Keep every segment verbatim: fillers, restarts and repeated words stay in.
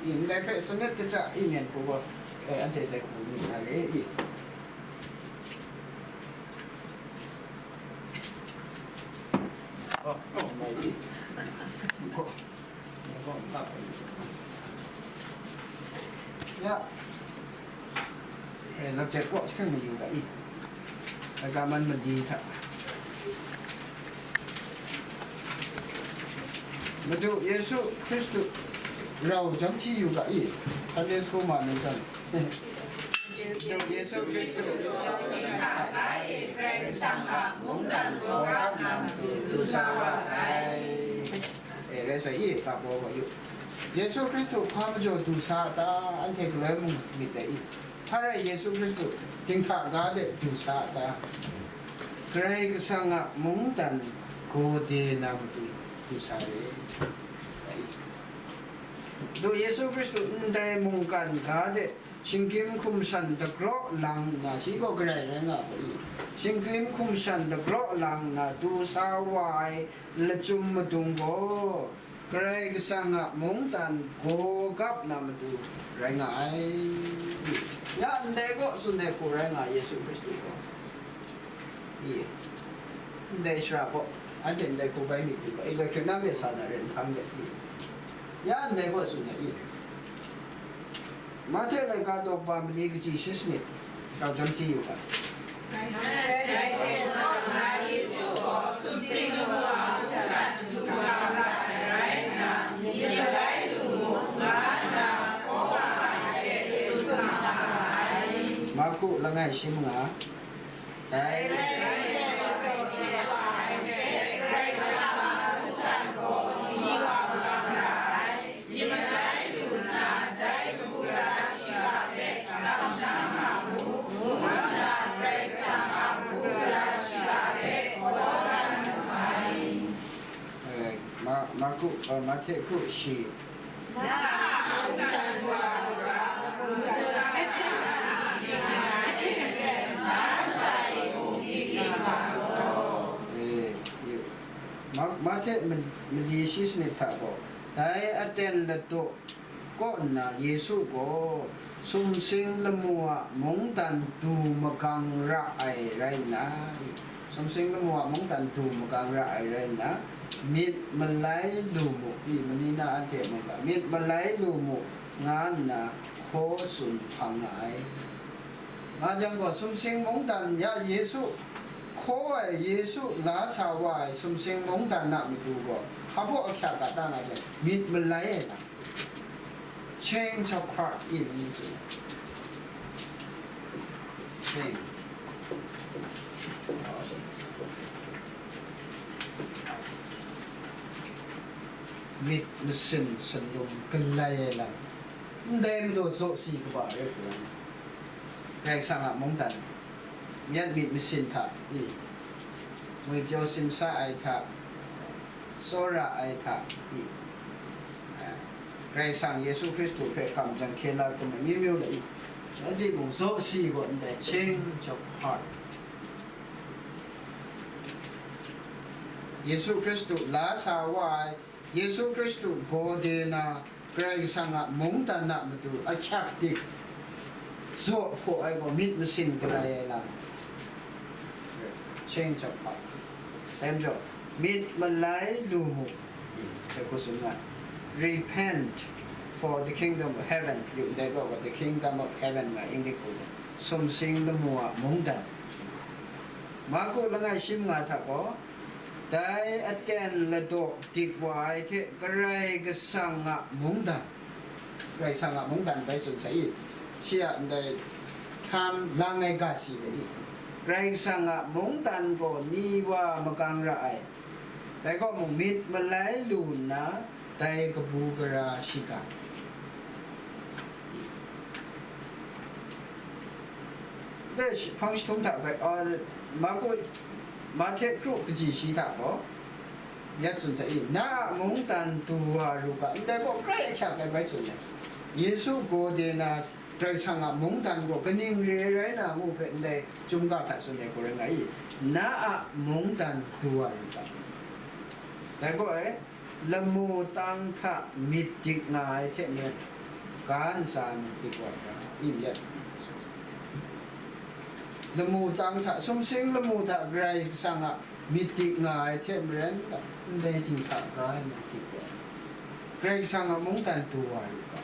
I ndai hpe sanit kaja i men hku gaw, eh, anhte dai hku myit na re i. Mai i. Ya. Eh, lacet kaw jahkring mayu ga i. Laga man mali hta. Madu Yesu Hkristu rau jahti yu ga i. Sunday school ma ni san. Madu Yesu Hkristu, Karai Kasang a mungdan gaw rap na matu du sa wa sai. E, rai sai i, tabaw wa yu. Yesu Hkristu hpa majaw du sa a ta, anhte galoi mung myit dai i. Hpa rai Yesu Hkristu dinghta ga de du sa a ta? Karai Kasang a mungdan gaw de na matu du sa re. Dawai Yesu Hkristu ndai mungkan ga de shinggyim hkum shan dagraw lang nna, shi gaw Karai rai nga ai, shinggyim hkum shan dagraw lang nna du sa wa ai lachyum madung gaw, Karai Kasang a mungdan gaw gap na matu rai nga ai. Ya ndai kaw tsun ai hku rai nga, Yesu Hkristu gaw. I, ndai shara gaw, anhte ndai hku bai myit yu ga i, hkrit nang de sa na ren hkang de i. Ya ndai kaw tsun ai i. Mahte laika daw kaba mali kaji shi sanit, rau jahti yu ga. Marku langai shi manga. Dai Eh, Ma-, Marku, eh, Mahte hku shi. Eh, Ma-, Mahte ma-, mali shi sanit hta gaw, dai aten ladaw kaw nna Yesu gaw sumsing lamu a mungdan du magang ra ai rai nna, sumsing lamu a mungdan du magang ra ai rai nna, myit malai lu mu, i mani na anhte mungga, myit malai lu mu, nga nna hkaw tsun hpang nga ai. Nga jang gaw, sumsing mungdan ya Yesu hkaw ai, Yesu la sa wa ai sumsing mungdan a matu gaw, hpa baw ahkyak ga ta na jang, myit malai ai lam. Change of heart, i mani tsun ai. Change. Myit masin salum galai ai lam. Ndai madu zaw si kaba rai hku rai. Karai Kasang a mungdan, myit masin hta i, ngwipyaw simsa ai hta, tsawra ai hta i, Karai Kasang Yesu Hkristu hpe kamsham hkye la hkrum ai myu myu la i, rai timung, zaw si gaw ndai change of heart. Yesu Hkristu la sa wa ai, Yesu Hkristu gaw de na, Karai Kasang a mungdan a matu ahkyak dik zaw hpaw ai gaw myit masin galai ai lam. Change of heart. Dai majaw, myit malai lu mu. I, dai hku tsun nga, "Repent, for the kingdom of heaven." Yu ndai gaw, the kingdom of heaven nga English hku, sumsing lamu a mungdan. Marku langai shi manga hta gaw, dai aten ladaw dik wa ai hte Karai Kasang a mungdan, Karai Kasang a mungdan bai tsun sai i, shi a ndai htam lang ai ga si rai i, Karai Kasang a mungdan gaw ni wa magang ra ai, dai kaw mung myit malai lu nna dai kabu gara shiga. Dai shi-, hpang jahtum hta bai, a, Marku, Mahte kru kaji shi hta gaw, ya tsun sai i, "Na a mungdan du wa ru ga," ndai gaw grai ahkyak ai bai tsun ai. Yesu gaw de na, Karai Kasang a mungdan gaw kaning re ai rai na ngu hpe ndai chyum ga hta tsun ai hku rai nga i, "Na a mungdan du wa ru ga." Dai gaw e, lamu tang hta myit dik nga ai hte maren, ga ntsa mung dik wa ga, i myit. Lamu tang hta, sumsing lamu hta Karai Kasang a myit dik nga ai hte maren, ndai dinghta ga ai mung dik wa, Karai Kasang a mungdan du wa yu ga.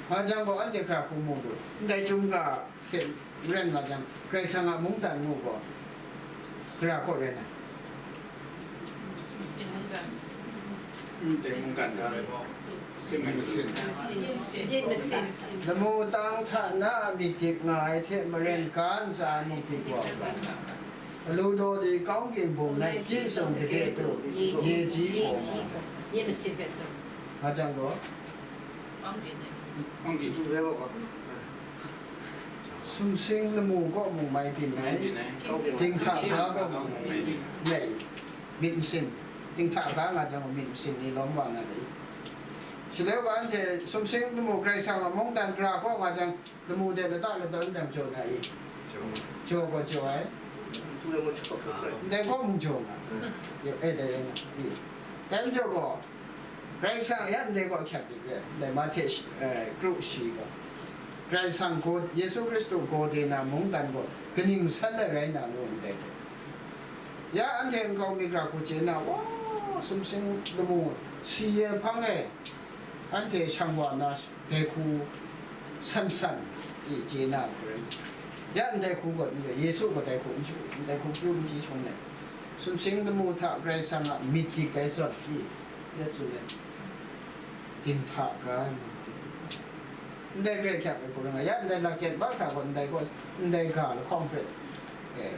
Nga jang gaw, anhte hkra hku mu lu, ndai chyum ga hte maren nga jang, Karai Kasang a mungdan ngu gaw, gara kaw rai na? Ndai mungdan ga. Lamu tang hta na a myit dik nga ai hte maren, ga ntsa mung dik wa u ga. Alu daw di kawng ginbung nai, pyi sung gade tu, ye ji gaw. Nga jang gaw, sumsing lamu kaw mung mai byin ai, dinghta ga kaw mung mai byin ai. Myit masin, dinghta ga nga jang myit masin ni lawm wa na ni? Shaloi wa anhte sumsing lamu Karai Kasang a mungdan gara kaw nga jang, lamu de lata lata n jang jaw na i? Jaw gaw jaw ai. Ndai kaw mung jaw nga. Yo, e, dai rai na i? Dai n jaw gaw, Karai Kasang a yan ndai gaw hkyat dik re, ndai Mahte shi, eh, kru shi gaw, Karai Kasang gaw, Yesu Hkristu gaw de na mungdan gaw kaning san ai rai na ngu ndai hte. Ya anhte nkau mi gara hku chye na, wa, sumsing lamu si ye hpang e, anhte shang wa na dai hku san san e chye na hku rai. Ya ndai hku gaw n rai, Yesu gaw dai hku n chyu, ndai hku pru n chye shawng ai. Sumsing lamu hta Karai Kasang a myit dik ai zawn i, ya tsun ai. Dinghta ga ai mung dik nga. Ndai Karai hkyang ai hku rai nga, ya ndai lakjen mahkra gaw ndai gaw, ndai ga lahkawng hpe, eh,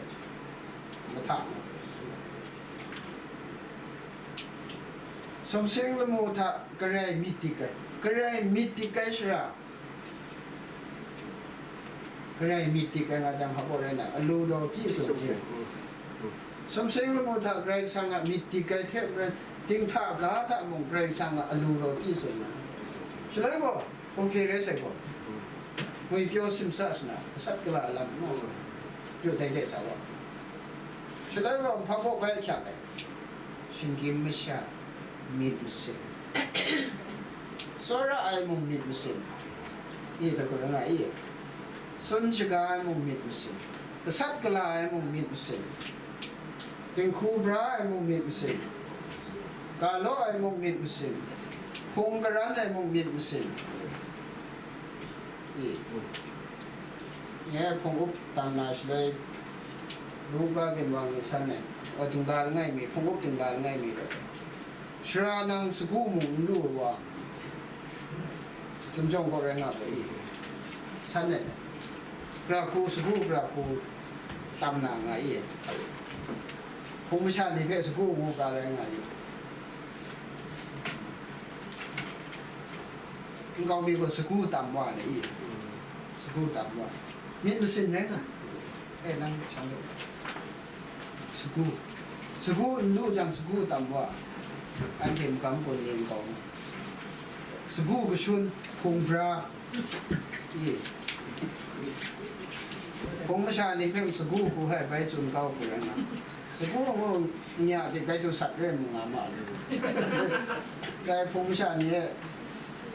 mahta nga. Sumsing lamu hta Karai myit dik ai, Karai myit dik ai shara, Karai myit dik ai nga jang hpa rai na, alu daw pyi sung hte. Sumsing lamu hta Karai Kasang a myit dik ai hte maren, dinghta ga hta mung Karai Kasang a alu daw pyi sung na. Shaloi gaw, hkungke rai sai gaw, ngwipyaw simsa sana, gasat gala lam nna sa, yu dai dai sa wa. Shaloi gaw, nhpa baw bai ahkyak ai, shinggyim masha, myit masin. Tsawra ai mung myit masin. I hta hkut rai nga i? Tsun shaga ai mung myit masin. Gasat gala ai mung myit masin. Dinghku bra ai mung myit masin. Ga law ai mung myit masin. Hpung karan ai mung myit masin. I. Nye hpung up tam na shaloi, Luka ginwang ni san e, o, dingla langai mi, hpung up dingla langai mi rai. Sara nang sagu mung n lu ai wa, Chyumjawng kaw rai nga ga i? San ai, gara hku, sagu gara hku tam na nga i? Hpung masha ni hpe sagu ngu ga rai nga i? Nkau mi gaw sagu tam wa na i? Sagu tam wa. Myit masin rai nga. E, nang shang de. Sagu. Sagu n lu jang, sagu tam wa. Anhte magam kun ni nkau. Sagu kashun, hpung bra. Ye. Hpung masha ni hpe sagu hku hpe bai tsun kau hku rai nga. Sagu ngu nya de, bai du sat re mu nga ma lu. Dai hpung masha ni e,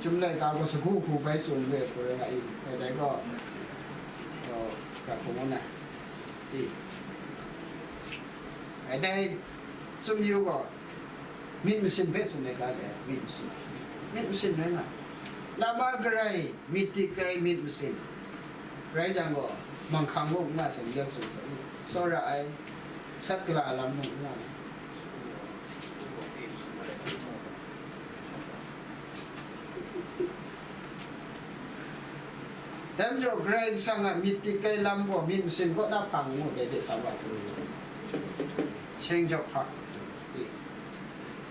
Chyum laika gaw sagu hku bai tsun we hku rai nga i, e, dai gaw, o, ga hpung ngu na, i, e, dai tsun yu gaw, myit masin hpe tsun ai ga de, myit masin, myit masin rai nga, lama garai myit dik ai myit masin rai jang gaw, manghkang mung n nga sai, yak tsun sai, tsawra ai, sat gala lam mung n nga. Dai majaw, Karai Kasang a myit dik ai lam gaw myit masin kaw na hpang ngu dai de sa wa. Sheng jawk hpa.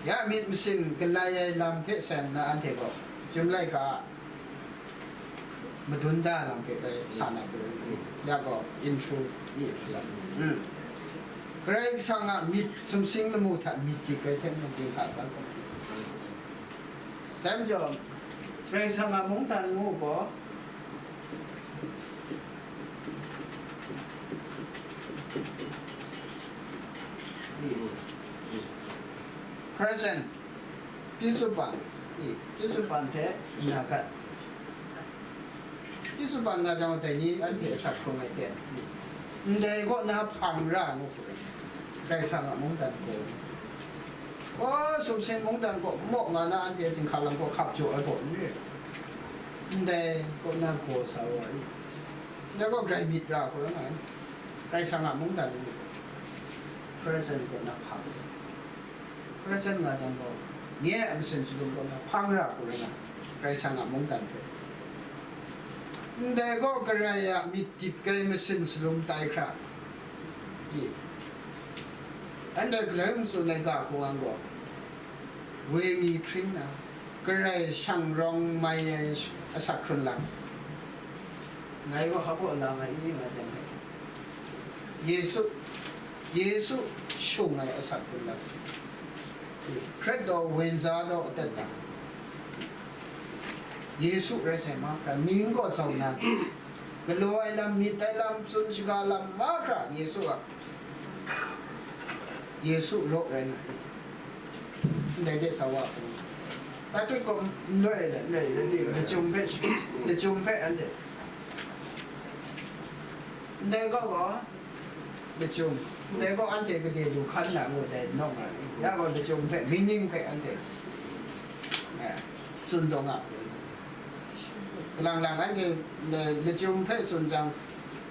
Ya myit masin galai ai lam hte seng na anhte gaw, Chyum laika a madun da lam hpe bai sa na hku rai, ya gaw, intro, i, mm. Karai Kasang a myit sumsing lamu hta myit dik ai hte mung dinghta ga gaw. Dai majaw, Karai Kasang a mungdan ngu gaw, i, present, ปัจจุบัน, i, ปัจจุบัน hte อนาคต. Yesu ban nga jang dai ni anhte asak hkrung ai ten, ndai kaw na hpang ra ngu hku rai, Karai Kasang a mungdan gaw, o, sumsing mungdan kaw maw nga na anhte chyinghka lam kaw hkap jaw ai gaw n re, ndai kaw na gaw sa wa i, ndai kaw grai myit ra hku rai nga ai, Karai Kasang a mungdan ngu, present kaw na hpang. Present nga jang gaw, nye a masin shalum kaw na hpang ra hku rai nga, Karai Kasang a mungdan hpe. Ndai gaw Karai a myit dip kai masin shalum tai hkra, i, anhte galoi matsun ai ga hkung ang gaw, wenyi hpring na, Karai shang rawng mai ai asak hkrun lam, ngai gaw hpa baw la nga i nga jang hte, Yesu, Yesu shung ai asak hkrun lam, hkret daw wenza daw atet na, Yesu rai sai mahkra, mying gaw zau na, galaw ai lam, myit ai lam, tsun shaga lam mahkra, Yesu a, Yesu raw rai na, ndai de sa wa hku, ta tut gaw n loi ai let n rai, rai timung, lachyum hpe, lachyum hpe anhte, ndai gaw gaw, lachyum, ndai gaw anhte gade lu hkan na ngu dai nawng ai, ya gaw lachyum hpe, meaning hpe anhte, eh, tsun taw nga. Kalang lang anhte, eh, lachyum hpe tsun jang,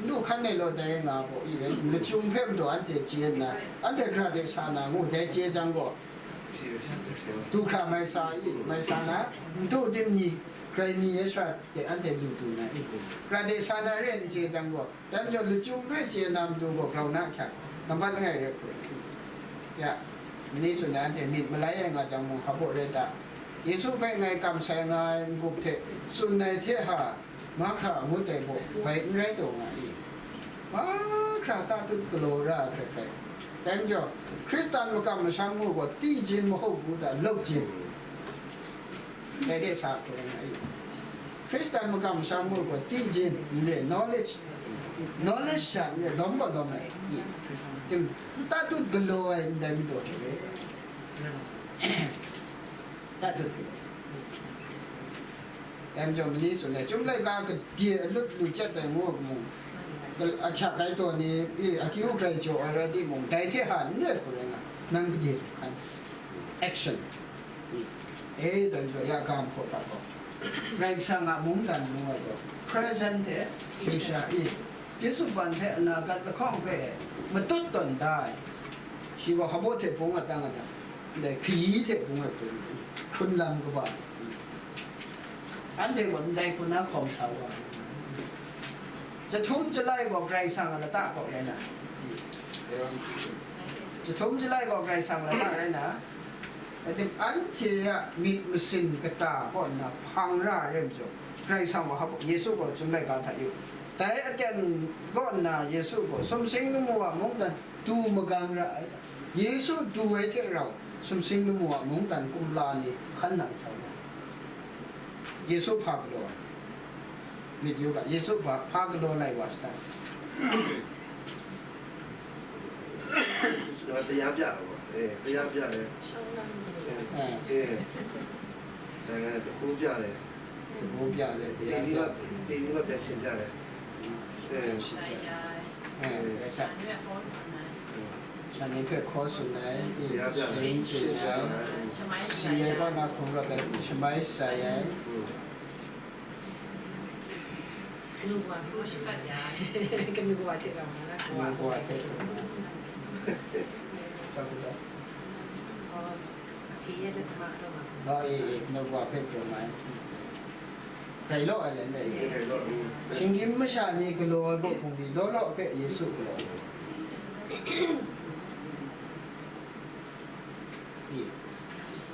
n du hkan ai law dai nga gaw i rai, lachyum hpe matu anhte chye nna, anhte gara de sa na ngu dai chye jang gaw, du hkra mai sa i, mai sa na, n du dim ni, grai ni e sara de anhte lu du na i, gara de sa na re n chye jang gaw, dai majaw lachyum hpe chye na matu gaw grau na hkyak, nambat langai rai hku, ya, mani tsun ai anhte myit malai ai nga jang mung, hpa baw rai ta? Yesu hpe ngai kamshai nga ai n-gup hte tsun ai hte ha, mahkra ngut ai gaw bai n rai taw nga i? Mahkra ta tut galaw ra ai hkrai hkrai. Dai majaw, Hkristan makam masham ngu gaw, tijin mahopu ta, lawkjin, dai de sa hku rai nga i? Hkristan makam masham ngu gaw, tijin n re, knowledge, knowledge sha n re, lawm gaw lawm ai, i? Tim, ta tut galaw ai ndai matu hte re, ta tut galaw. Dai majaw mani tsun ai, Chyum laika gade alut lu chyat ai ngu mung, ahkyak ai taw ni, i, akyu grai jaw ai rai timung, dai hte ha n rai hku rai nga, nang gade lu hkan, action, i, e, dai majaw ya ga mahkaw ta gaw, Karai Kasang a mungdan ngu ai gaw, present hte future, i, Yesu ban hte anakat lahkawng hpe matut tawn da ai, shi gaw hpa baw hte bung a tang a jang, ndai hkayi hte bung ai hkrun, hkrun lam kaba, anhte gaw ndai hku na hkawm sa wa ai. Jahtum jalai gaw Karai Kasang a lata kaw rai na, jahtum jalai gaw Karai Kasang lata rai na, ating anhte a myit masin kata kaw nna hpang ra ai rai majaw, Karai Kasang gaw hpa baw, Yesu gaw Chyum laika hta yu, dai aten kaw nna Yesu gaw sumsing lamu a mungdan du magang ra ai. Yesu du ai hte rau, sumsing lamu a mungdan kumla ni hkan nang sa ai. Yesu hpa galaw ai. Myit yu ga, Yesu hpa, hpa galaw lai wa sata? တရားပြတာပေါ့။ အဲ၊ တရားပြတယ်။ အဲ၊ အဲ၊ အဲ၊ တကူပြတယ်။ တကူပြတယ်။ တရားပြတယ်။ တည်ပြီးမှ၊ တည်ပြီးမှပြန်ရှင်းပြတယ်။ အဲ၊ အဲ၊ အဲ၊ ဆရာနဲ့ဟောဆိုနိုင်။ ဆရာနဲ့ဖက်ခေါ်ဆိုနိုင်။ တရားပြတယ်။ ရှင်းပြတယ်။ ဆရာကနားခုံတော့တယ်။ ရှမိုင်းဆိုင်ရယ်။ อืม။ ကနူးကွာ် ကနူးကွာ်ထည့်တော့မှာလား။ ကနူးကွာ်ထည့်တော့မှာ။ ဟုတ်ကဲ့။ ဟော အဖေရဲ့လက်ထမတော့မှာ။ ဟော အေး အေး ကနူးကွာ်ဖက်တော့မှာ။ ကြိုက်လို့အဲ့လေ။ ကြိုက်လို့။ ရှင်ကင်းမရှာနေကလော်ဘုံဒီလောလောဖက်ယေရှုကလော်။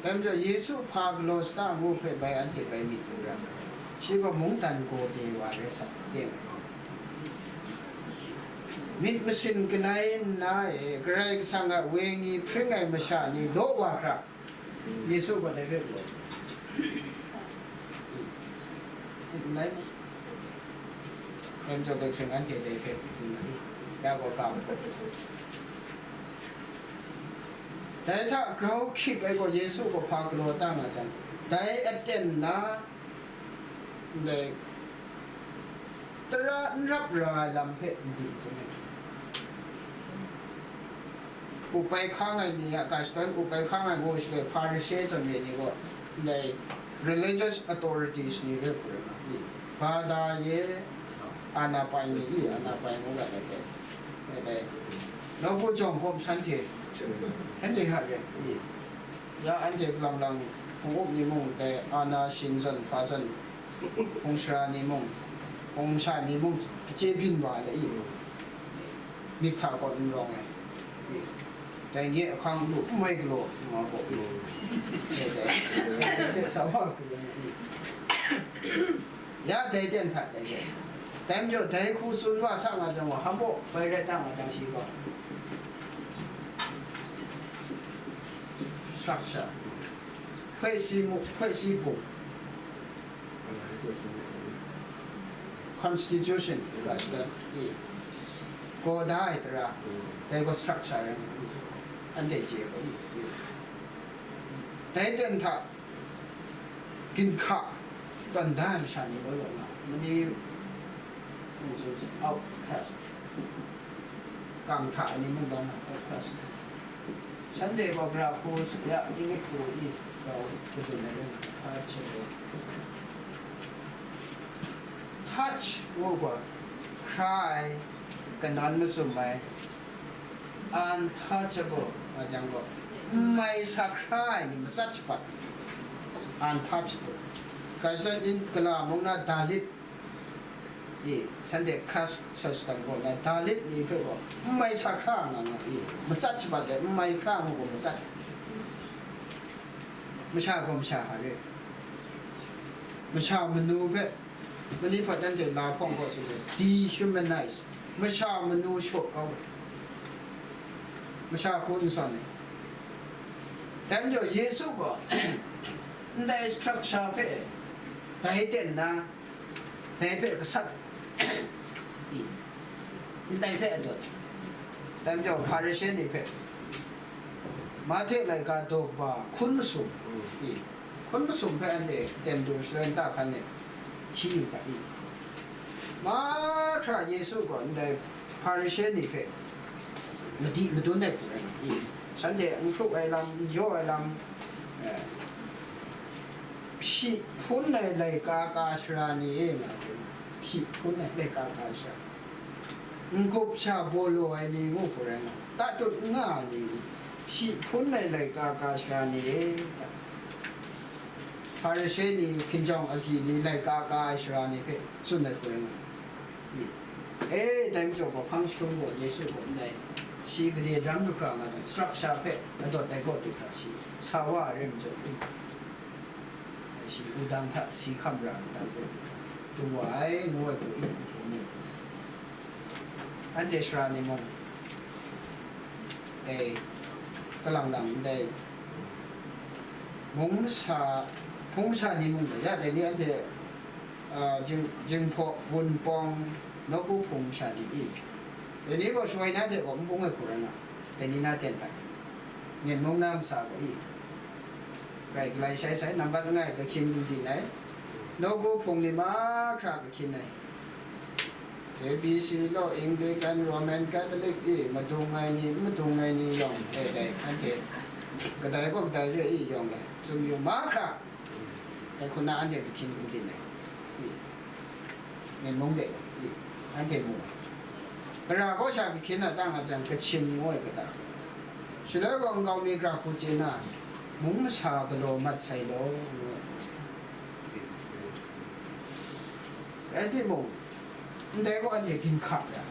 တမ်းကြောင့်ယေရှုဖာကလောစတအမှုဖဲ့ဘဲအန်တီဘဲမီတူရာရှိကမုန်တန်ကိုတေဝါရဲစာတဲ့ မစ်မစင်ကနိုင်နာအဲဂရိတ်ဆန်ကဝေငီဖရင်ငိုင်မရှာနေလောဝါခရယေရှုကလည်းပဲလို့ Em cho kei hpring anhte dai hpe, ya gaw ga mu. Dai hta grau hkyit ai gaw Yesu gaw hpa galaw ta nga jang, dai aten na, ndai Tara n rap ra ai lam hpe madi dum ai. Upai hkang ai ni a, Khristan upai hkang ai ngu shaloi, Hparishe zawn re ni gaw, ndai religious authorities ni re hku rai nga, i, Bada ye, ana pai ni, i, ana pai ngu ga ai hte, e dai, nawku jawng hkawm shanhte, shanhte hta re, i, ya anhte lang lang hpung up ni mung, dai ana shin zawn, hpa zawn, hpung sara ni mung, hpung sha ni mung, chye byin wa ai, i, myit hta kaw n rawng ai. Dai nye ahkang lu n mai galaw nga gaw, i, dai, dai, dai, dai, sa wa hku yang, i. Ya dai ten hta dai re. Dai majaw, dai hku tsun wa sa nga jang gaw, hpa baw bai rai ta nga jang shi gaw, structure, hkoi si mu, hkoi si pung, constitution, ga shada, i, gaw da ai tara, dai gaw structure rai nna, i, anhte chye gaw, i, i. Dai ten hta ginhka tawn da ai masha ni law law nga, mani, outcast, kang hta ai ni mung dan ai, outcast. Shanhte gaw gara hku ya, English hku i, grau kadun ai rai nna, touch ai. Touch ngu gaw, hkra ai, kanawn mazum ai, untouchable, nga jang gaw, n mai sa hkra ai ni matsat shabat, untouchable. Khristan in gala mung na Dalit, i, Sunday caste system gaw na Dalit ni hpe gaw, n mai sa hkra nga nga, i, matsat shabat ai, n mai hkra ngu gaw matsat. Masha gaw masha hta re. Masha manu hpe, mani hpat anhte la hpawng gaw tsun ai, dehumanize, masha manu shaw kau ai, masha hku n sawn ai. Dai majaw, Yesu gaw, ndai structure hpe dai ten nna, dai hpe gasat, ndai hpe adawt. Dai majaw, Hparishe ni hpe, Mahte laika daw kaba hkun masum, i, hkun masum hpe anhte ten du shaloi nta hkan e hti yu ga i? Mahkra Yesu gaw ndai Hparishe ni hpe madi madun ai hku rai nga i? Shanhte n hkrup ai lam, n jaw ai lam, eh, hpyi hpun ai laika ka sara ni e nga, hpyi hpun ai laika ka sara, n-gup sha baw law ai ni ngu hku rai nga, tatut n nga ai ni ngu, hpyi hpun ai laika ka sara ni e, Hparishe ni, hkinjawng agyi ni, laika ka ai sara ni hpe tsun ai hku rai nga i? E, dai majaw gaw, hpang jahtum gaw Yesu gaw ndai, shi gade daram du hkra nga ai structure hpe adawt ai gaw du hkra, shi sa wa ai rai majaw i? Shi wudang hta si hkam ra ai lam hpe du wa ai, ngu ai gaw i, hpung mu. Anhte sara ni mung, e, kalang lang ndai, mung masa, hpung masa ni mung dai, ya dai ni anhte, a, jing-, jinghpaw, wunpawng, nawku hpung masha ni i? Dai ni gaw shawai na de gaw n bung ai hku rai nga, dai ni na ten hta, Myen mung na masa gaw i? Rai galai shai sai, nambat langai kahkyin gumdin ai, nawku hpung ni mahkra kahkyin ai, A B C law, Anglican, Roman Catholic i, madung ai ni, n madung ai ni yawng, dai dai, anhte kadai gaw kadai re i yawng e, tsun yu mahkra, dai hku na anhte kahkyin gumdin ai, i, Myen mung de, i, anhte mu ai. Gara gaw sha kahkyin a ta nga jang, Kachin ngu ai kata? Shaloi gaw nkau mi gara hku chye na, mung masa galaw mat sai law, ngu ai. Rai timung, ndai gaw anhte ginhka ra.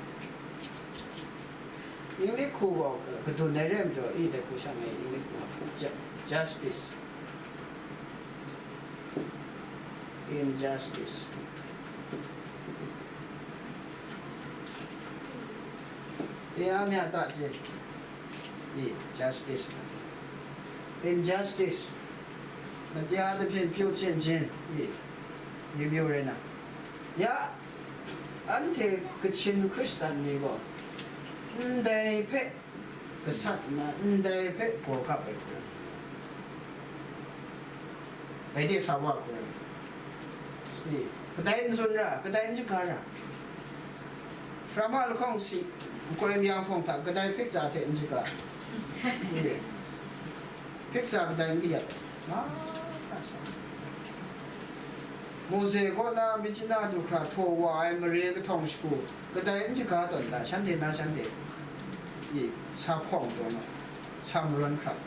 English hku gaw, eh, kadun ai re majaw, i dai hku sha ngai English hku, ju-, justice, injustice. Tinang mya ta chye, i, justice, injustice, မတရားသဖြင့် ပြုကျင့်ခြင်း, i, မျိုးမျိုး rai na. Ya, anhte Kachin Hkristan ni gaw ndai hpe gasat nna, ndai hpe gaw gap ai hku rai, dai de sa wa hku rai, i, kadai n tsun ra, kadai n shaga ra, Drama lahkawng si, nkoi myang hpawng hta kadai hpik tsa hte n shaga. Ye. Hpik tsa kadai n kayat. Nga, nga sa. Mose kaw na myitkyina du hkra htaw wa ai mare kahtawng shagu kadai n shaga tawn ta, shanhte na shanhte. Ye, sa hpawng taw nga, sa marawn hkra.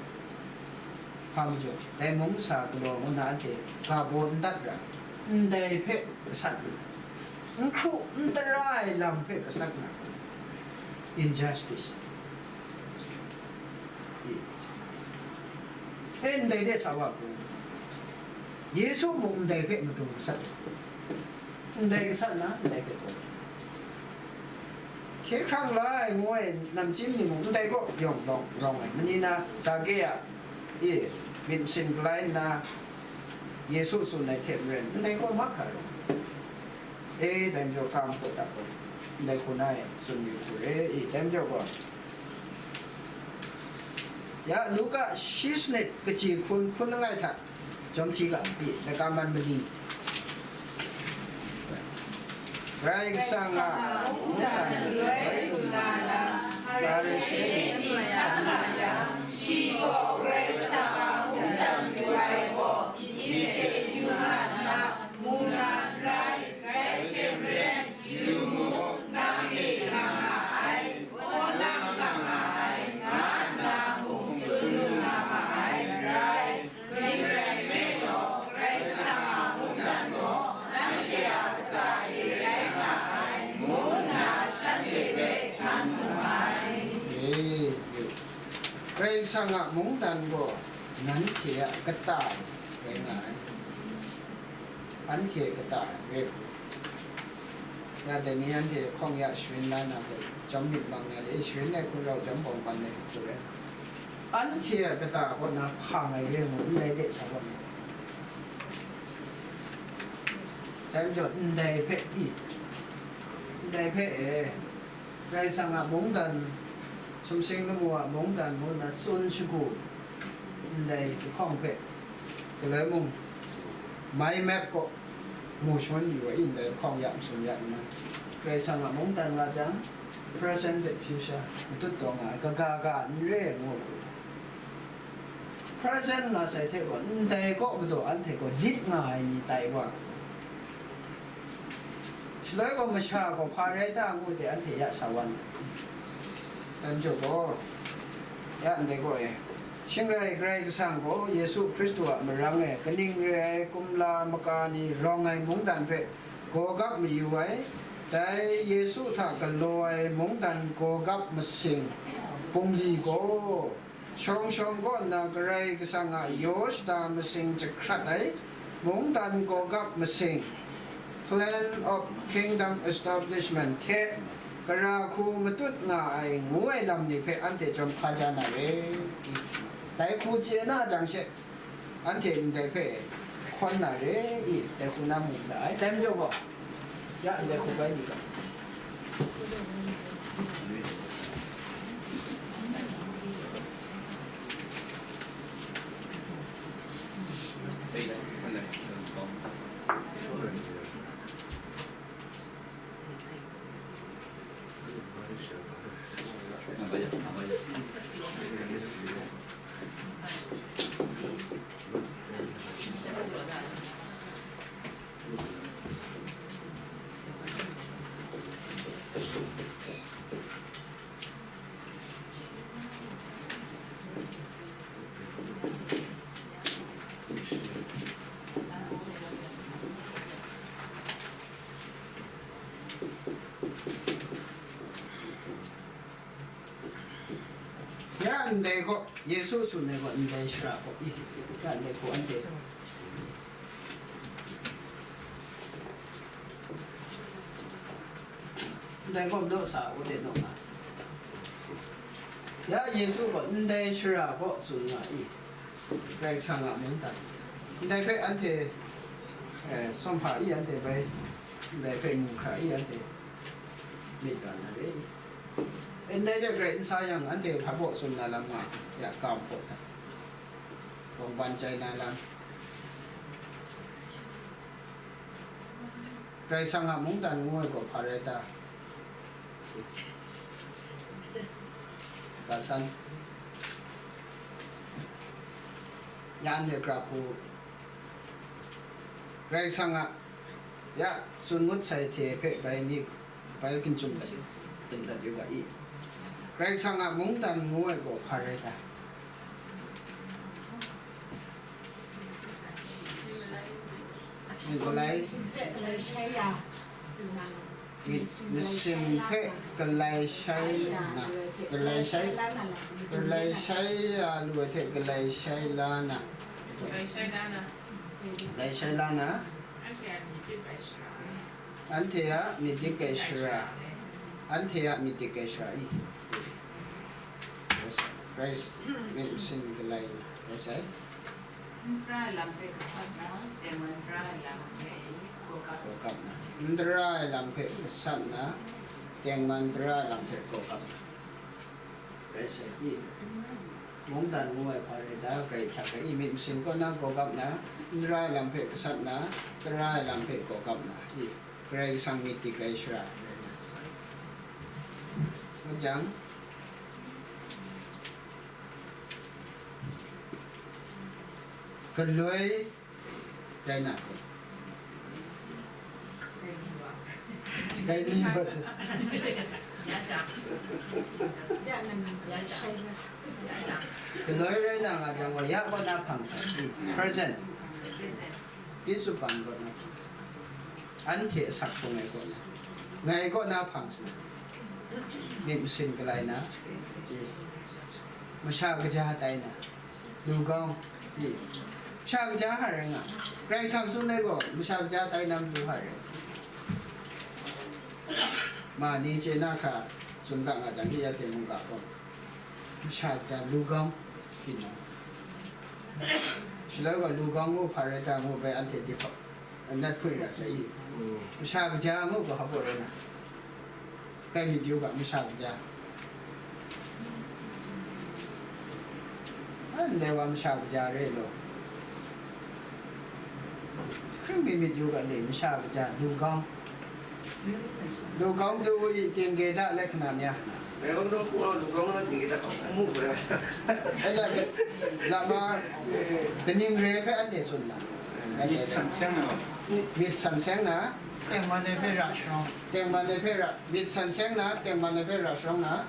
Hpa majaw, dai mung masa galaw ngu na anhte ga baw n dat ra, ndai hpe gasat lu, n hkru n tara ai lam hpe gasat nga, injustice. E, ndai de sa wa pru, Yesu mung ndai hpe matu gasat lu. Ndai gasat na, ndai hpe taw. Hkye hkrang la ai ngu ai namchyim ni mung ndai kaw yawng lawng rawng ai. Mani na Zake a, e, myit masin galai nna, Yesu tsun ai hte maren, ndai kaw mahkra rawng. E, dai majaw, kam hpaw dat gaw, ndai hku na e, tsun yu hku re, e, dai majaw gaw, ya, Luka shi sanit kaji hkun hkun langai hta, Jawm hti ga, i, laika man mali. Karai Kasang a mungdan loi lu na lam, Hparishe ni san ma yang, shi gaw Karai Kasang a mungdan lu ai gaw, myit hte yu nga nna, mu na n rai, dai hte maren, yu mu, nang e nga nga ai, hkaw nang nga nga ai, nga nna mung tsun lu na ma ai n rai. Kaning rai nme law, Karai Kasang a mungdan gaw nanhte a kata e rai nga ai, ngu nna shanhte hpe san mu ai. E, Karai Kasang a mungdan gaw nanhte a kata e rai nga ai. Anhte kata e rai. Ya, dai ni anhte hkawng ya sharin la na hpe, jawm myit mang na le, sharin ai hku rau jawm bawng ban ai hku rai. Anhte a kata kaw na hpang ai re ngu, ndai de sa gaw, dai majaw, ndai hpe pyi, ndai hpe e, Karai Kasang a mungdan, sumsing lamu a mungdan ngu nna tsun shagu, ndai lahkawng hpe, galoi mung, mind map kaw, mu shangun yu ai, ndai lahkawng ya masum ya nna, Karai Kasang a mungdan nga jang, present hte future matut taw nga ai, kaga ga n re ai ngu hku. Present nga sai hte gaw, ndai kaw madaw anhte gaw lit nga ai ni tai wa. Shaloi gaw masha gaw hpa rai ta ngu de anhte ya sa wan ai. Dai majaw gaw, ya ndai gaw e, shing rai Karai Kasang gaw Yesu Hkristu a marang e kaning re ai kumla maka ni rawng ai mungdan hpe gawgap mayu ai, dai Yesu hta galaw ai mungdan gawgap masing bungli gaw, shawng shawng kaw nna Karai Kasang a yaw shada masing jahkrat ai mungdan gawgap masing, plan of kingdom establishment hte gara hku matut nga ai ngu ai lam ni hpe anhte jawm hpa ja na re. Dai hku chye na jang she, anhte ndai hpe hkawn na re i, dai hku na mu da ai. Dai majaw gaw, ya ndai hku bai ni ga. Ya ndai gaw, Yesu tsun ai gaw ndai shara gaw, i, ya ndai gaw anhte ndai gaw naw sa u de naw nga. Ya Yesu gaw ndai shara gaw tsun nga i, Karai Kasang a mungdan. Ndai hpe anhte, eh, sawm hpa i anhte bai, ndai hpe mu hkra i anhte myit ra na re. Ndai de garai n sa yang, anhte hpa baw tsun na lam nga, ya, kam hpaw hta, bawng ban chai na lam. Karai Kasang a mungdan ngu ai gaw hpa rai ta? Ga san. Ya anhte kra hku. Karai Kasang a, ya, tsun ngut sai hte hpe bai ni, bai kin chyum dat, dum dat yu ga i. Karai Kasang a mungdan ngu ai gaw hpa rai ta? Myit malai. Myit masin hpe galai shai na, galai shai, galai shai ya lu ai hte galai shai la na, galai shai la na, anhte a myit dik ai shara, anhte a myit dik ai shara i. Rai, myit masin galai na, rai sai. N dara ai lam hpe gasat na, tengman dara ai lam hpe gaw kap na. N dara ai lam hpe gasat na, tengman dara ai lam hpe gaw kap na. Rai sai i. Mungdan ngu ai hpa rai ta, grai hta rai i, myit masin kaw na gaw kap na, n dara ai lam hpe gasat na, dara ai lam hpe gaw kap na i. Karai Kasang myit dik ai shara rai na. Ngut jang, galoi rai na hpe. Rai ni wa se. Galoi rai na nga jang gaw, ya kaw na hpang sa i, present. Pi tsup pan kaw na hpang sa. Anhte asak hpung ai kaw na, ngai kaw na hpang sa. Myit masin galai na, i, masha kaja tai na, lu gawng, i, masha kaja hpa rai nga. Karai Kasang tsun ai gaw, masha kaja tai na matu hpa rai. Ma ni chye na hka tsun ga nga jang, i, ya hte mungga gaw, masha kaja lu gawng, i, na. Shaloi gaw, lu gawng ngu hpa rai ta ngu bai anhte di hpawt. Nat hpoi ra sai i. Mm. Masha kaja ngu ga hpa rai na. Kai myit yu ga, masha kaja. Ndai wa masha kaja re law. Hkring mi myit yu ga le, masha kaja, lu gawng. Lu gawng du i, tengge da, lekhana mya. Lu gawng du hku, lu gawng na tengge da hkau, mu hku ra. Ai la, lama, kaning re hpe anhte tsun na. Myit san seng na. Myit san seng na. Tengman ai hpe ra sharawng. Tengman ai hpe ra, myit san seng na, tengman ai hpe ra sharawng na.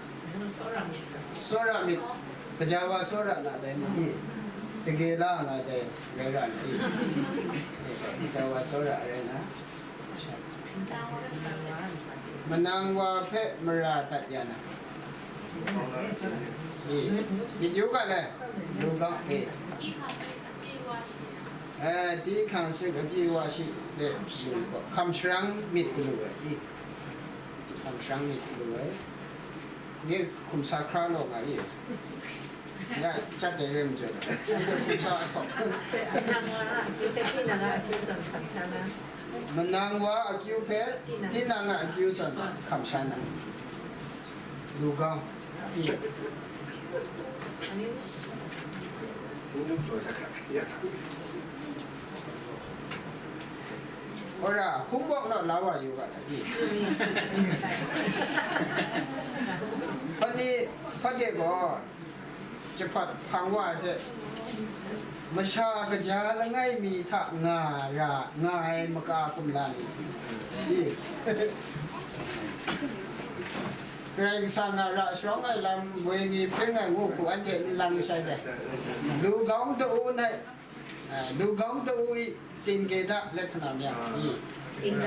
Tsawra myit. Kaja wa tsawra na dai ma i? Tengge la nga dai rai ra na i? Kaja wa tsawra rai na. Manang wa hpe mara dat ya na. I, myit yu ga le, lu gawng e. Eh, ti hkang sik akyu wa shi le, hkam sharang myit galu ai, i. Hkam sharang myit galu ai. Nye hkum sa hkra law nga i. Ya, chyat dai re majaw, hkum sa hkawk. Manang wa akyu hpe, tinang a akyu zawn hkam sha na. Lu gawng. I. Ora, homework naw la wa yu ga ta i. Hpani, hpa de gaw, jahpat hpang wa hte, masha kaja langai mi hta nga ra, nga ai maka kumla ni. I. Karai Kasang a ra sharawng ai lam, wenyi hpring ai ngu hku anhte n lang shai dai. Lu gawng ta u nai, ah, lu gawng ta u i, tengge da, lekhana mya, i.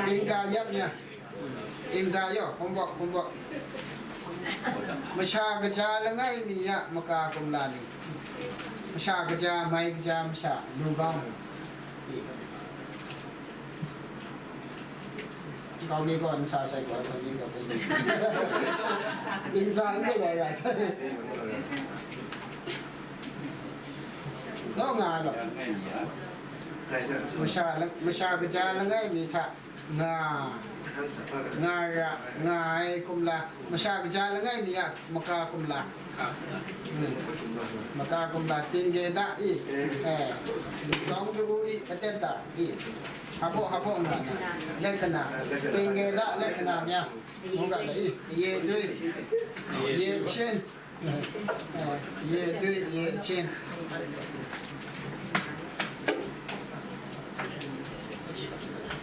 Tingka yap mya. Ingza yaw, homework, homework. Masha kaja langai mi a maka kumla ni. Masha kaja, mai kaja, masha, lu gawng. Nkau mi gaw nsa sai gaw, hpang ni gaw hpang ni. Ingza n galaw ya sai. Naw nga law. Masha la-, masha kaja langai mi hta, Nga, nga ra, nga ai kumla, masha kaja langai mi a maka kumla. Hmm. Maka kumla, tingge da i, eh, gawng du i, atet da i, habo, habo nga na, lekana, tingge da, lekana mya, mu ga da i, ye dui, ye chin. Eh, ye dui, ye chin.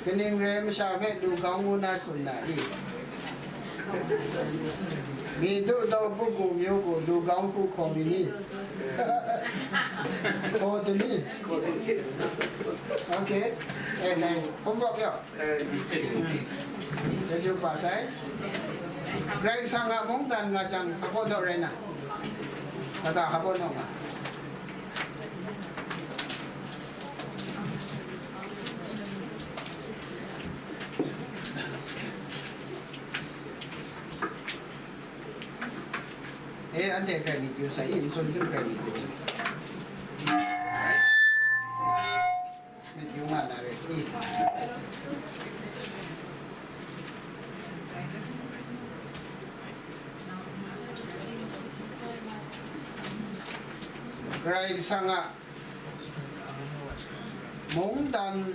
Kaning rai masha hpe lu gawng ngu na tsun na i? Mi du daw bu gu myu gu lu gawng hku hkaw mi ni? Hkaw de ni? Okay. Eh, eh, homework yaw. Sejung pa sai. Karai Kasang a mungdan nga jang, habo daw rai na. Kaga habo naw nga. Eh, ante grai myit yu sai, i, nsun hpring grai myit yu sai. Myit yu nga na re, i. Karai Kasang a mungdan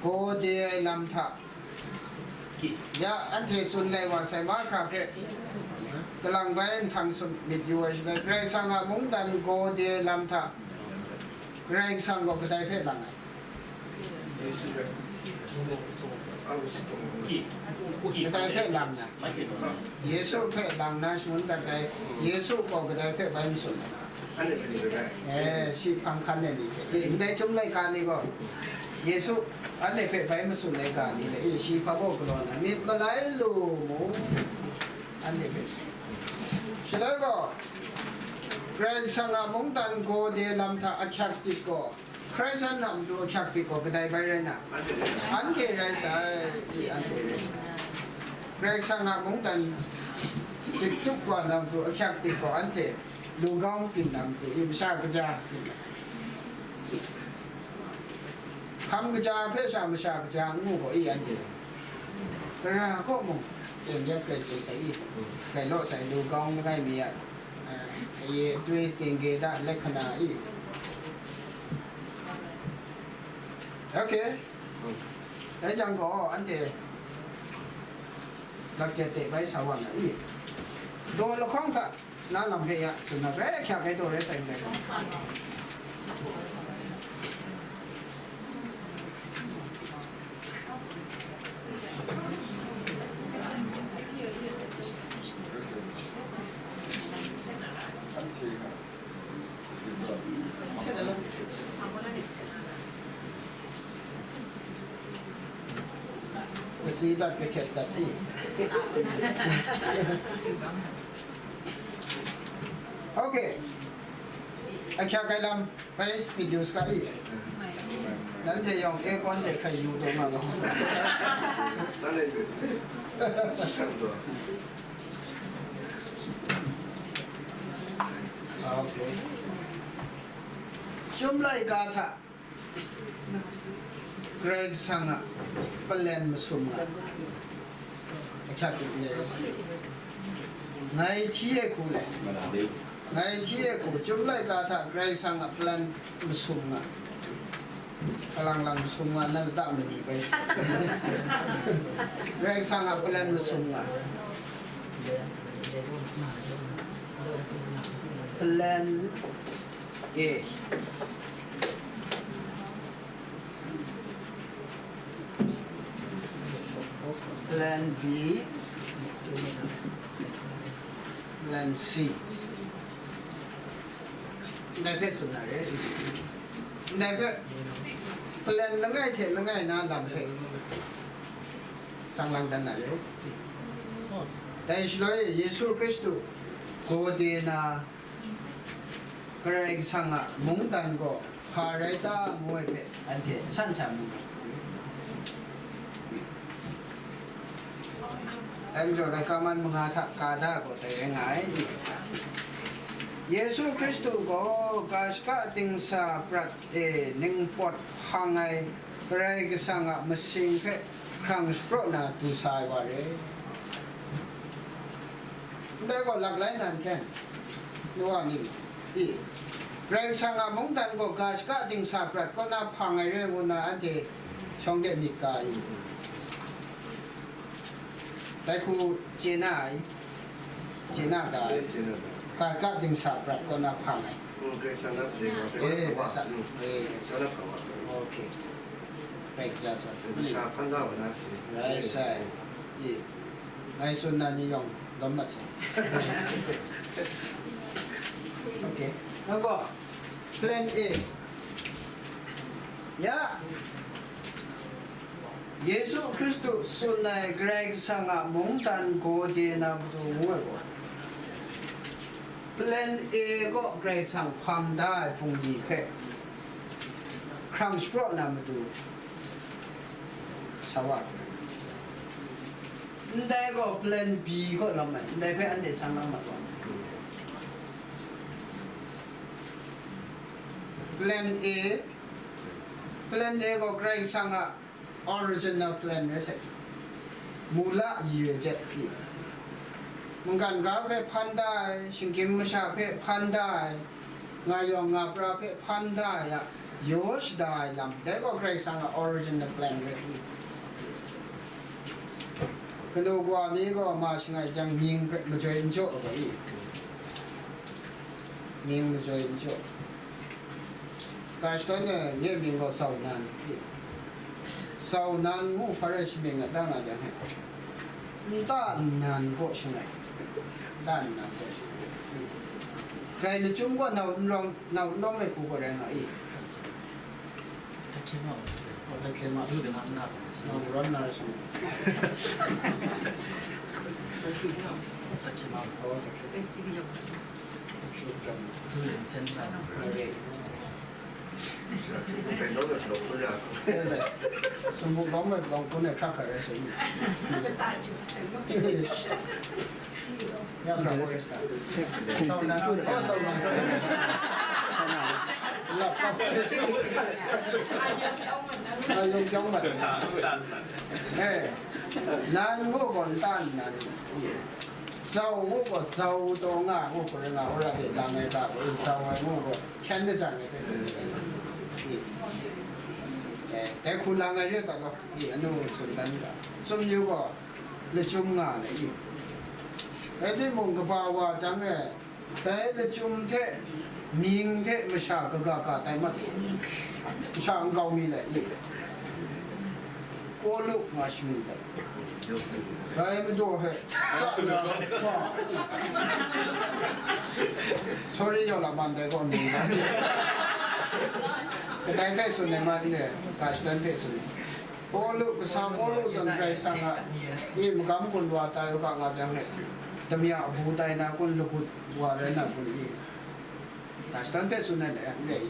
gaw de ai lam hta, ya, anhte tsun lai wa sai, mahkra hpe kalang bai nhtang sumit yu ai shaloi, Karai Kasang a mungdan gaw de lam hta, Karai Kasang gaw kadai hpe lang ai? Kadai hpe lang na? Yesu hpe lang na shangun dat ai, Yesu gaw kadai hpe bai matsun ai? Eh, shi hpang hkan ai ni, ndai chyum laika ni gaw, Yesu anhte hpe bai matsun ai ga ni le, eh, shi hpa gaw galaw na, myit malai lu mu, anhte hpe tsun. Shaloi gaw, Karai Kasang a mungdan gaw de lam hta ahkyak tit gaw, Hkrai san na matu ahkyak tit gaw kadai bai rai na? Anhte rai sai, i, anhte rai sai. Karai Kasang a mungdan tit tup wa na matu ahkyak tit gaw anhte lu gawng byin na matu, i, masha kaja byin na. Hkam kaja hpe sha masha kaja n mu gaw, i, anhte. Tara kaw mung, teng jet grai tsun sai, i, grai law sai, lu gawng langai mi a, a, ye dui, tingge da, lekhana, i. Okay. Dai jang gaw, anhte lakjet de bai sa wa nga i? Daw lahkawng hta na lam hpe ya tsun na, grai ahkyak ai daw rai sai ndai gaw. Kasi dat, kachet dat i. Okay. Ahkyak ai lam bai myit yu saga i. Nanhte yawng aircon de hkrai yu taw nga gaw. Okay. Chyum laika hta Karai Kasang a palen masum nga. Ahkyak tit ndai rai sa. Ngai hti ai hku le. Ngai hti ai hku, chyum laika hta Karai Kasang a palen masum nga. Kalang lang masum nga, na lata mali bai. Karai Kasang a palen masum nga. Plan A. Plan B. Plan C. Ndai hpe tsun na re. Ndai hpe plan langai hte langai na lam hpe sang lang dan na re. Dai shaloi Yesu Hkristu gaw de na, Karai Kasang a mungdan gaw hpa rai ta, ngu ai hpe anhte san san mu. Dai majaw, laika man manga hta ka da gaw dai rai nga ai. Yesu Hkristu gaw ga shaka dingsa prat e ningpawt hpang ai Karai Kasang a masing hpe hkrang shapraw na du sa ai wa re. Ndai gaw laklai nan hten, nu wa ni, i, Karai Kasang a mungdan gaw ga shaka dingsa prat kaw na hpang ai re ngu na anhte shawng de myit ga i? Dai hku chye na ai, chye na ga ai. Chye na ga. Ga shaka dingsa prat kaw na hpang ai. Mm, Karai Kasang na pyi wa, eh, Karai Kasang. Mm. Eh, Karai Kasang na hpang wa. Okay. Karai Kasang. Masha hpan da wa na si. Rai sai. I. Ngai tsun na ni yawng lawm mat sai. Okay. Nang gaw, plan A. Ya. Yesu Hkristu tsun ai Karai Kasang a mungdan gaw de na matu ngu ai gaw, plan A gaw Karai Kasang hpang da ai hpung ni hpe hkrang shapraw na matu sa wa. Ndai gaw plan B gaw lawm ai, ndai hpe anhte sang na mat wa. Plan A, plan A gaw Karai Kasang a original plan rai sai. Mula ye jet pyi. Mungkan ga hpe hpan da ai, shinggyim masha hpe hpan da ai, nga yawng nga pra hpe hpan da ai a, yaw shada ai lam, dai gaw Karai Kasang a original plan rai pyi. Kanu kawa ni gaw ma shangai jang mying hpe majoi n jaw ai gaw i? Mying majoi n jaw. Ga shadawn e nye mying gaw Zau Nan i? Zau Nan ngu hpa rai shamying a ta nga jang he, nta nnan gaw shangai, nta nnan gaw shangai i? Rai lachyum gaw nau n rawng, nau n lawm ai hku gaw rai nga i? တခင်မ ဟုတ်တယ်ခင်ဗျာ။ ဒုက္ခနာနာပါ။ ကျွန်တော်ရန်နာရှင်။ တခင်မ။ ဟုတ်တယ်ခင်ဗျာ။ သူ့ရဲ့ဆင်းရဲတာ။ ဟုတ်တယ်။ ဘယ်တော့တော့လုပ်လို့ရတယ်။ အဲ့ဒါ။ စမုတ်တော့မဲ့တော့ကိုယ်နဲ့ခက်ခါရဲဆိုရင်။ အဲ့ဒါ ရန်နာပါ။ စောင့်နေ။ စောင့်နေ။ လာပါ။ အာရုံပြောင်းပါ။ အဲ။ နန်ကိုကောန်တန်နန်။ ဇော်ကိုကောဇော်တော်ငါကိုကိုရနာဟောရတဲ့လမ်းနဲ့တာကိုဇော်ဝဲကိုကော ခံတဲ့ကြံနေတဲ့ဆိုတဲ့။ အဲ။ အဲခုလမ်းနဲ့ရတဲ့တော့။ ဒီအနုဆိုတန်းက။ စုံမျိုးကော လကျုံးငါလည်း 이. အဲ့ဒီမုံကဘာဝါကျမ်းနဲ့ တဲလကျုံးတဲ့ မြင်းတဲ့ မရှာကဂါကတိုင်မှတ်တယ်။ မရှာကောင်းမီးလည်း 이. ကိုလို့ငါရှိနေတယ်။ ဒါမတို့ဟဲ့။ Sorry ရောလာမန်တဲ့ကောနေ။ ကတိုင်ဖက်ဆိုနေမှဒီလေ ကရှ်တန်ဖက်ဆိုနေ။ ပောလု၊ ကစံပောလု စွန်ကြိုင်စံငါ၊ အေး မကမ်ကွန်ဝါတႆဝကငါ ကျမ်းဟဲ့၊ တမယအဘူတိုင်နာကွန်လကုတ်ဝါရနာကွန် အေး တၢ်စတန်တဲ့ဆုနဲ့လည်း အေး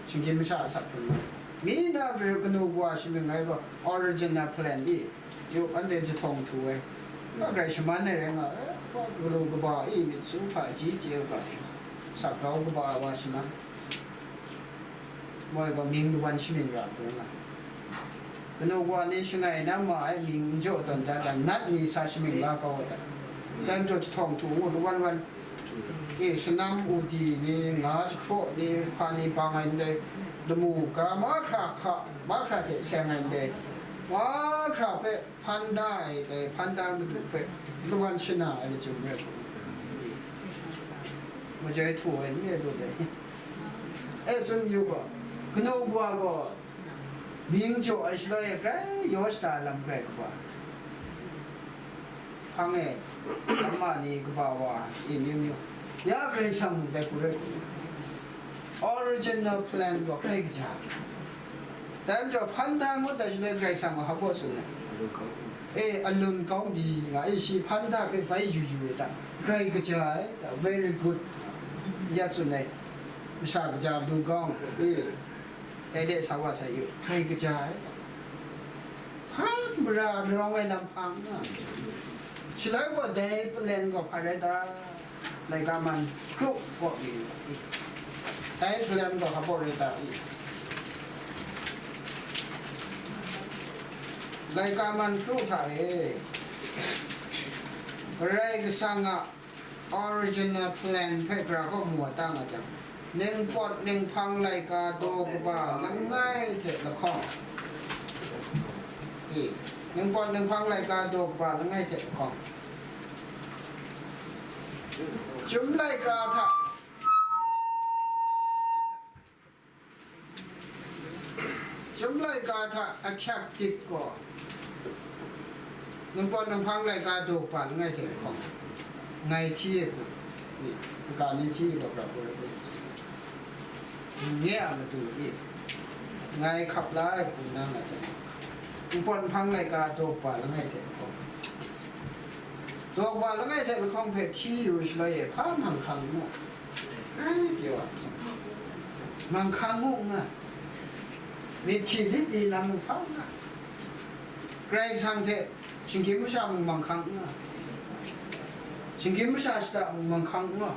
ရှင်ကင်းမရှာအစပ်ထွန်းမှာ မီးနာဂရကနူကွာရှင်မင်းငါက original plan အေး ယုတ်အန်တဲ့ ကြထောင်ထူဝဲ ဘဂရရှမန်နဲ့လည်းငါ ဘဂရူကဘာ အေး မစ်ဆူဖာကြီး ကျေက စပ်ကောကဘာဝါရှင်မ Moi gaw mying lawan shamying ra hkrum nga, kanu wa ni shangai na ma ai mying n jaw tawn da jang, nat mi sa shamying la kau ai ta, dan jaw jahtawng htu ngut lawan wan, e, shanam udi ni, nga jahkraw ni, hpa ni bang ai ndai, lamu ga mahkra hka, mahkra hte seng ai ndai, mahkra hpe, hpan da ai dai hpan da madu hpe lawan shana ai lachyum rai hku, majoi htu ai n re lu dai. E, tsun yu gaw, kanu wa gaw mying jaw ai shaloi e grai yaw shada ai lam grai kaba, hpang e, ama ni kaba wa e, myu myu, ya Karai Kasang mung dai hku rai hku, original plan gaw grai kaja. Dai majaw, hpan da ngut ai shaloi Karai Kasang gaw hpa baw tsun ai? E, alun kau di nga e, shi hpan da hpe bai yu yu ai ta, grai kaja ai ta, very good, ya tsun ai, masha kaja lu kau, e, dai de sa wa sai yu, grai kaja ai ta, hpa mara rawng ai lam hpang nga, shaloi gaw dai palen gaw hpa rai ta? Laika man kru kaw mi, dai hkalen gaw hpa baw rai ta i? Laika man kru hta e, Karai Kasang a original plan hpe gara kaw mu wa ta nga jang, ningpawt ninghpang laika daw kaba langai hte lahkawng, e, ningpawt ninghpang laika daw kaba langai hte lahkawng, Chyum laika hta, Chyum laika hta ahkyak dik gaw, ningpawt ninghpang laika daw kaba langai hte lahkawng, ngai hti e hku, i, nka ni hti e gaw grau hku rai, nye a matu i, ngai hkap la ai hku nang a chye, ningpawt ninghpang laika daw kaba langai hte lahkawng, daw kaba langai hte lahkawng hpe hti yu shaloi e, hpa manghkang n nga, rai pyaw ai, manghkang ngu n nga, myit hkyi lit ni lam mung hpa n nga, Karai Kasang hte shinggyim masha mung manghkang n nga, shinggyim masha shada mung manghkang n nga,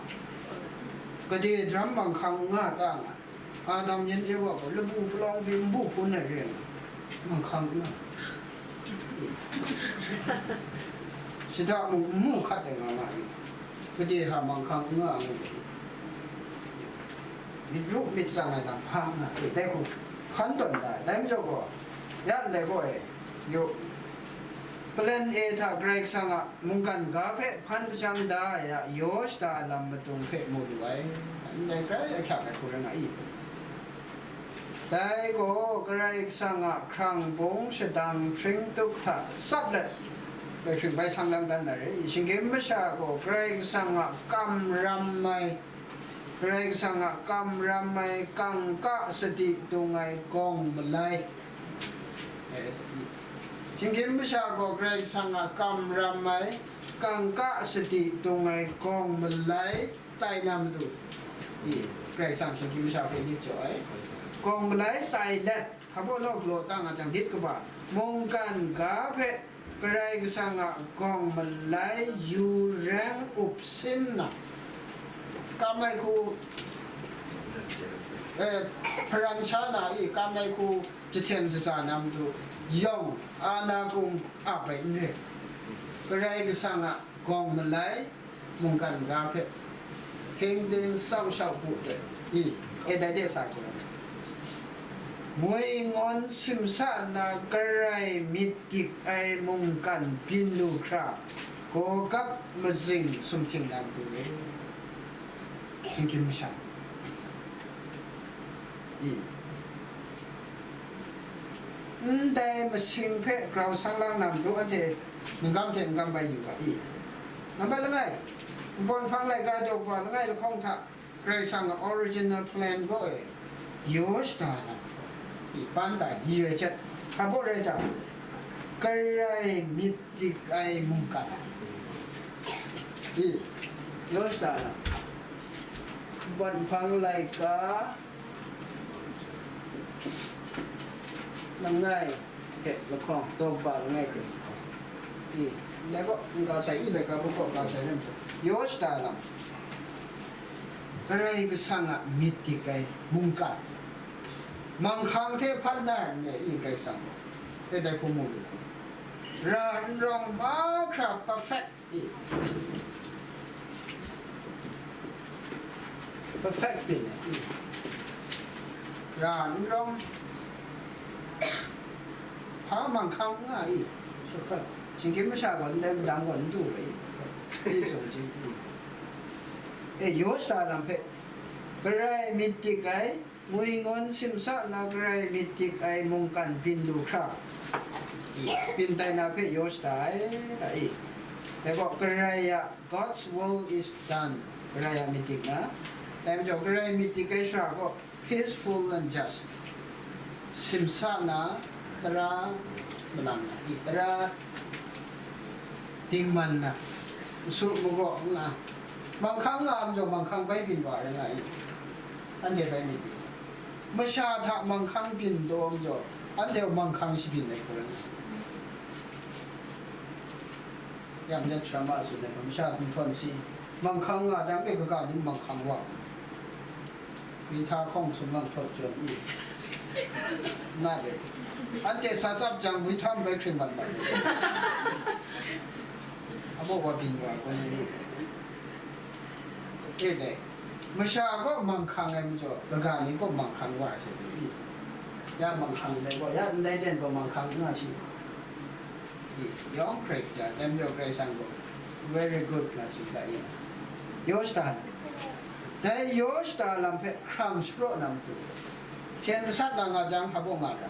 gade daram manghkang n nga ta nga, Adam yin Ewa gaw labu palawng pyi nbu hpun ai re ai, manghkang n nga, shada mung nmu hkat ai nga nga ai, gade hta manghkang n nga ngu ai, myit ru myit tsang ai lam hpa n nga ai, dai hku hkan tawn da ai. Dai majaw gaw, ya ndai gaw e, yu, plan A hta Karai Kasang a mungkan ga hpe hpan hpajang da ai a yaw shada ai lam madung hpe mu lu ai, ndai grai ahkyak ai hku rai nga i? Dai gaw Karai Kasang a hkrang bung shadang hpring tup hta tsap let, grai hpring bai sang lang dan na re i? Shinggyim masha gaw Karai Kasang a kamram ai, Karai Kasang a kamram ai, kangka sadi dung ai gawng malai. Shinggyim masha gaw Karai Kasang a kamram ai, kangka sadi dung ai gawng malai tai na matu, i, Karai Kasang shinggyim masha hpe lit jaw ai. Gawng malai tai let, hpa baw naw galaw ta nga jang, lit kaba mungkan ga hpe Karai Kasang a gawng malai yu reng up sin na, kam ai hku, eh, hparan sha na i, kam ai hku jahten shaza na matu, yawng a na kum ap ai n re. Karai Kasang a gawng malai mungkan ga hpe hping ting sau shau bu let i, e dai de sa hku, ngwi ngawn simsa nna garai myit dik ai mungkan byin lu hkra, gawgap mazing sumhting na matu e. Shinggyim masha i, ndai masing hpe grau sang lang na matu, anhte ningkam hte ningkam bai yu ga i? Nambat langai, npawt nhpang laika daw kaba langai lahkawng hta Karai Kasang a original plan gaw e, yaw shada na, i, ban tai, i rai jat, hpa baw rai ta, garai myit dik ai mungkan, i, yaw shada na, npawt nhpang laika langai hte lahkawng daw kaba langai hte, i, ndai kaw n ga sai, i, laika baw kaw ga sai lam hte, yaw shada lam, Karai Kasang a myit dik ai mungkan, manghkang hte hpan da ai n re i, Karai Kasang gaw, e dai hku mu lu, ra n rawng mahkra perfect i, perfect byin ai, ra n rawng, hpa manghkang n nga i, perfect. Shinggyim masha gaw ndai madang gaw n du ai, perfect. I tsun chyu i, e, yaw shada lam hpe, garai myit dik ai, ngwi ngawn simsa na garai myit dik ai mungkan byin lu hkra, i, byin tai na hpe yaw shada ai, a i. Dai gaw, Karai a, God's will is done, Karai a myit dik na. Dai majaw, Karai myit dik ai shara gaw, peaceful and just, simsa na, tara malang na, i, tara dingman na, masu magaw nga, manghkang nga ai majaw, manghkang bai byin wa ai rai nga i? Anhte bai myit dik, masha hta manghkang byin taw majaw, anhte manghkang shabyin ai hku rai nga. Yang let sara ma tsun ai hpe, masha hkum htawn si, manghkang nga jang, e, kaga ni manghkang wa, Mihta hkawng sumlang htaw jawn i, na de, anhte sa tsap jang, mihta bai hkring mat mat. Amo wa byin wa kau ni. E de, masha gaw manghkang ai majaw, kaga ni gaw manghkang wa ai she i. Ya manghkang dai gaw, ya ndai den gaw manghkang nga shi. I, yawng hkrai ja, dan jaw Karai Kasang gaw very good nga tsun da i. Yaw shada na. Dai yaw shada lam hpe hkrang shapraw na matu, hpyen gasat na nga jang, hpa baw nga ra.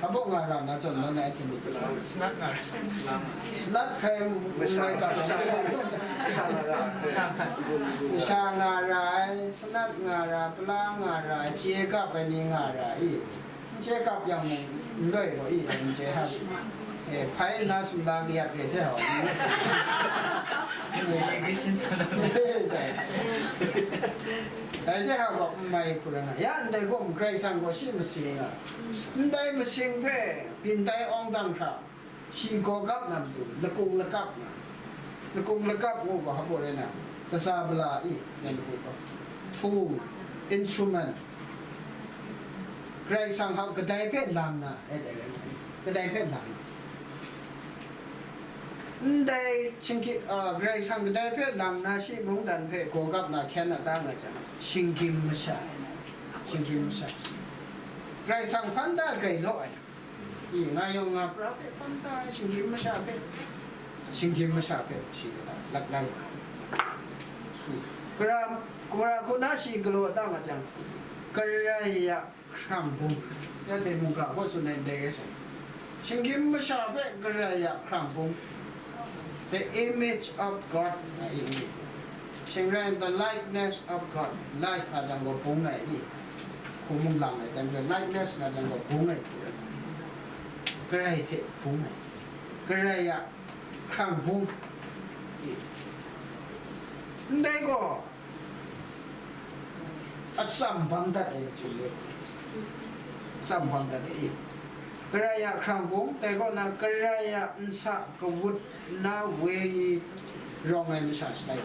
Hpa baw nga ra na zawn, na na ai hte ni? Sanat nga ra. Sanat hkrai n rai ga, masha nga ra ai, sanat nga ra, pala nga ra ai, chye kap ai ni nga ra i. N chye kap yang mung, n loi gaw i, dai n chye hap. E, hpai nna sumla kayat re hte hau. E, dai. Dai hte hau gaw n mai hku rai nga. Ya ndai gaw Karai Kasang gaw shi masing a. Ndai masing hpe byin tai awng dang hkra, shi gaw gap na matu, lakung lakap nga. Lakung lakap ngu gaw hpa baw rai na, kasa bala i, nen hku gaw. Tool, instrument. Karai Kasang hap kadai hpe lang na, e dai rai na, kadai hpe lang na. Ndai hkying hkyi-, a, Karai Kasang kadai hpe lang na, shi mungdan hpe gaw gap na, hkyen na ta nga jang, shinggyim masha, shinggyim masha. Karai Kasang hpan da grai law ai. I, nga yawng nga pra hpe hpan da ai, shinggyim masha hpe, shinggyim masha hpe shi kata laklai. I, kara, kara hku na shi galaw da nga jang, Karai a hkrang bung, ya dai mungga hpaw tsun ai ndai rai sai. Shinggyim masha hpe Karai a hkrang bung, the image of God, nga i, i. Shing rai, the likeness of God, like nga jang gaw bung ai i. Hku mung lang ai, dan gaw likeness nga jang gaw bung ai. Karai hte bung ai. Karai a hkrang bung. I. Ndai gaw, atsam bang dat ai machyum re. Atsam bang dat ai. Karai a hkrang bung, dai kaw na Karai a nsa kawut na wenyi rawng ai masha shatai.